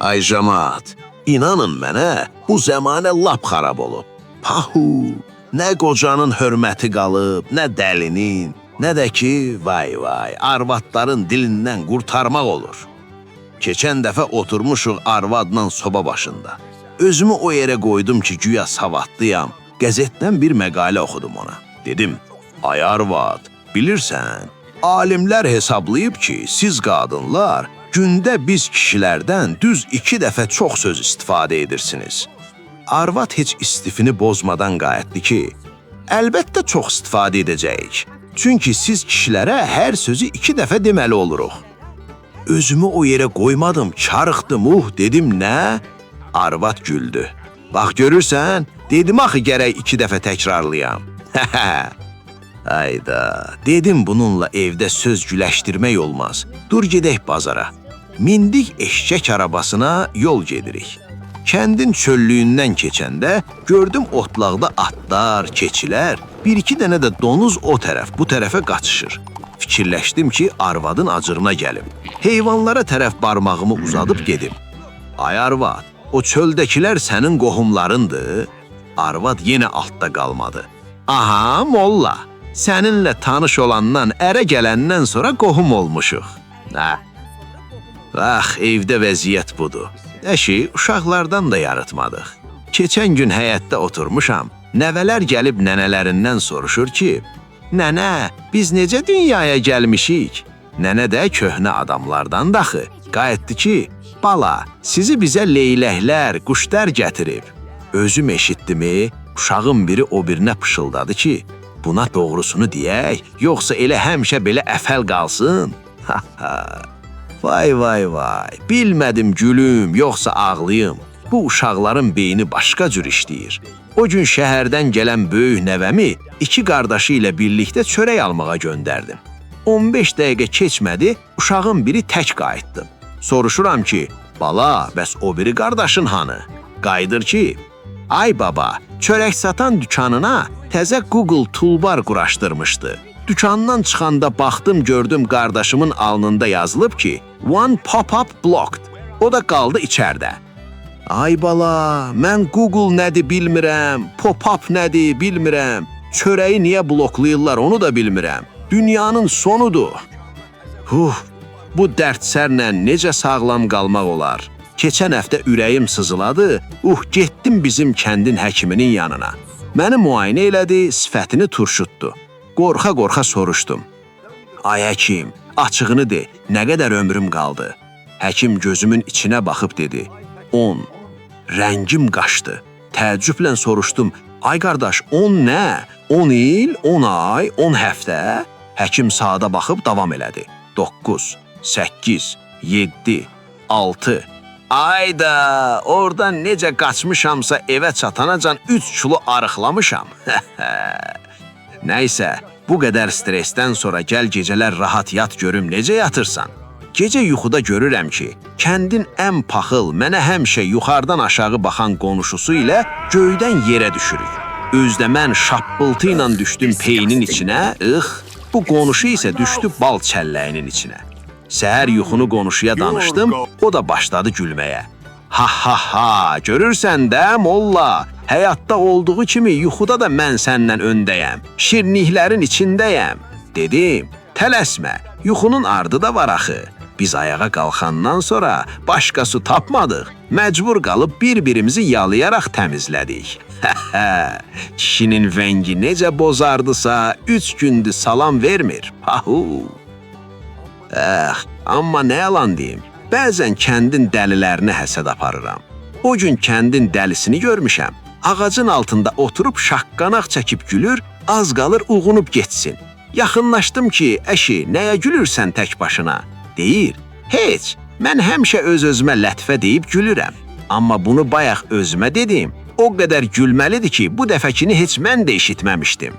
Ay camaat, inanın mənə, bu zəmanə lap xarab olub. Pahu, nə qocanın hörməti qalıb, nə dəlinin, nə də ki, vay vay, arvadların dilindən qurtarmaq olur. Keçən dəfə oturmuşuq arvadla soba başında. Özümü o yerə qoydum ki, güya savadlıyam. Qəzetdən bir məqalə oxudum ona. Dedim, ay arvad, bilirsən, alimlər hesablayıb ki, siz qadınlar gündə biz kişilərdən düz 2 dəfə çox söz istifadə edirsiniz. Arvad heç istifini bozmadan qayıtdı ki, əlbəttə çox istifadə edəcəyik. Çünki siz kişilərə hər sözü 2 dəfə deməli oluruq. Özümü o yerə qoymadım, çarıxdım, dedim nə? Arvad güldü. Bax görürsən, dedim axı gərək 2 dəfə təkrarlayam. Ayda, dedim bununla evdə söz güləşdirmək olmaz. Dur gedək bazara. Mindik eşşək arabasına, yol gedirik. Kəndin çöllüyündən keçəndə gördüm otlaqda atlar, keçilər, bir-iki dənə də donuz o tərəf, bu tərəfə qaçışır. Fikirləşdim ki, arvadın acığına gəlim. Heyvanlara tərəf barmağımı uzadıb gedim. Ay arvad, o çöldəkilər sənin qohumlarındır? Arvad yenə altda qalmadı. Aha, molla, səninlə tanış olandan, ərə gələndən sonra qohum olmuşuq. Hə. Ax, evdə vəziyyət budur. Əşi, uşaqlardan da yaratmadıq. Keçən gün həyətdə oturmuşam. Nəvələr gəlib nənələrindən soruşur ki, nənə, biz necə dünyaya gəlmişik? Nənə də köhnə adamlardan daxı. Qayıtdı ki, bala, sizi bizə leyləklər, quşlar gətirib. Özüm eşitdimi, uşağın biri o birinə pışıldadı ki, buna doğrusunu deyək, yoxsa elə həmişə belə əfəl qalsın. Ha ha. Vay vay vay, bilmədim gülüm, yoxsa ağlayım. Bu uşaqların beyni başqa cür işləyir. O gün şəhərdən gələn böyük nəvəmi iki qardaşı ilə birlikdə çörək almağa göndərdim. 15 dəqiqə keçmədi, uşağın biri tək qayıtdı. Soruşuram ki, bala, bəs o biri qardaşın hanı? Qayıdır ki, ay baba, çörək satan dükanına təzə Google toolbar quraşdırmışdı. Dükandan çıxanda baxdım, gördüm qardaşımın alnında yazılıb ki, One pop-up blocked. O da qaldı içəridə. Ay bala, mən Google nədir bilmirəm, pop-up nədir bilmirəm, çörəyi niyə bloklayırlar onu da bilmirəm. Dünyanın sonudur. Huh, bu dərdsərlə necə sağlam qalmaq olar? Keçən həftə ürəyim sızıladı, getdim bizim kəndin həkiminin yanına. Məni müayinə elədi, sifətini turşutdu. Qorxa-qorxa soruşdum. Ay həkim, açığını de, nə qədər ömrüm qaldı? Həkim gözümün içinə baxıb dedi, 10. Rəngim qaçdı. Təəccüblə soruşdum, ay qardaş, 10 nə? 10 il, 10 ay, 10 həftə? Həkim saata baxıb davam elədi. 9, 8, 7, 6. Ayda, oradan necə qaçmışamsa evə çatanacan 3 kilo arıqlamışam. Nəysə, bu qədər stressdən sonra gəl gecələr rahat yat görüm necə yatırsan. Gecə yuxuda görürəm ki, kəndin ən paxıl, mənə həmişə yuxarıdan aşağı baxan qonşusu ilə göydən yerə düşürük. Özdə mən şappıltı ilə düşdüm peyinin içinə, bu qonşu isə düşdü bal çəlləyinin içinə. Səhər yuxunu qonşuya danışdım, o da başladı gülməyə. Ha ha ha, görürsən də molla, həyatda olduğu kimi yuxuda da mən səndən öndəyəm, şirinliklərin içindəyəm. Dedim, tələsmə, yuxunun ardı da var axı. Biz ayağa qalxandan sonra başqa su tapmadıq, məcbur qalıb bir-birimizi yalayaraq təmizlədik. Kişinin vəngi necə bozardısa, 3 gündür salam vermir. Pahu! Amma nə yalan deyim, bəzən kəndin dəlilərinə həsəd aparıram. O gün kəndin dəlisini görmüşəm. Ağacın altında oturub şaqqanaq çəkib gülür, az qalır uğunub getsin. Yaxınlaşdım ki, əşi, nəyə gülürsən tək başına? Deyir, heç, mən həmişə öz-özümə lətifə deyib gülürəm. Amma bunu bayaq özümə dedim. O qədər gülməlidir ki, bu dəfəkini heç mən də eşitməmişdim.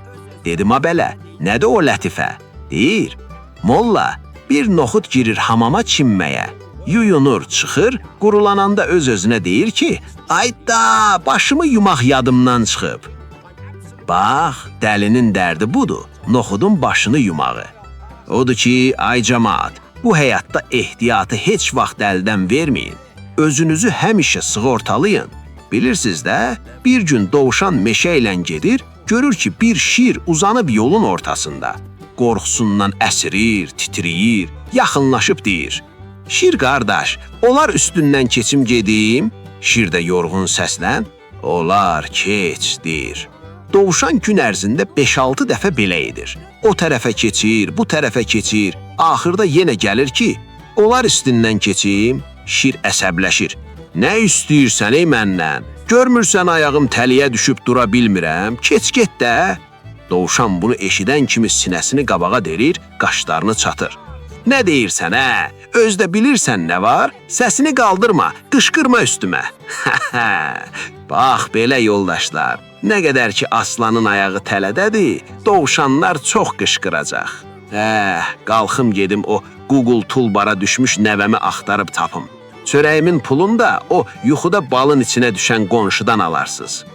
Dedim, a belə, nədir o lətifə? Deyir, molla, bir noxud girir hamama çimməyə. Yuyunur, çıxır, qurulananda öz-özünə deyir ki, ayda, başımı yumaq yadımdan çıxıb. Bax, dəlinin dərdi budur, noxudun başını yumağı. Odur ki, ay camaat, bu həyatda ehtiyatı heç vaxt əldən verməyin. Özünüzü həmişə sığortalayın. Bilirsiniz də, bir gün dovşan meşə ilə gedir, görür ki, bir şir uzanıb yolun ortasında. Qorxusundan əsirir, titrəyir, yaxınlaşıb deyir: "Şir qardaş, olar üstündən keçim gedim?" Şir də yorğun səslə: "Olar, keç" deyir. Dovşan gün ərzində 5-6 dəfə belə edir. O tərəfə keçir, bu tərəfə keçir. Axırda yenə gəlir ki, olar üstündən keçim. Şir əsəbləşir. Nə istəyirsən ey məndən? Görmürsən ayağım təliyə düşüb dura bilmirəm. Keç get də. Dovşan bunu eşidən kimi sinəsini qabağa derir, qaşlarını çatır. Nə deyirsən hə? Özdə bilirsən nə var? Səsini qaldırma, qışqırma üstümə. Bax belə yoldaşlar, nə qədər ki aslanın ayağı tələdədir, dovşanlar çox qışqıracaq. Qalxım gedim o Google toolbara düşmüş nəvəmi axtarıb tapım. Çörəyimin pulunu da o yuxuda balın içinə düşən qonşudan alarsız.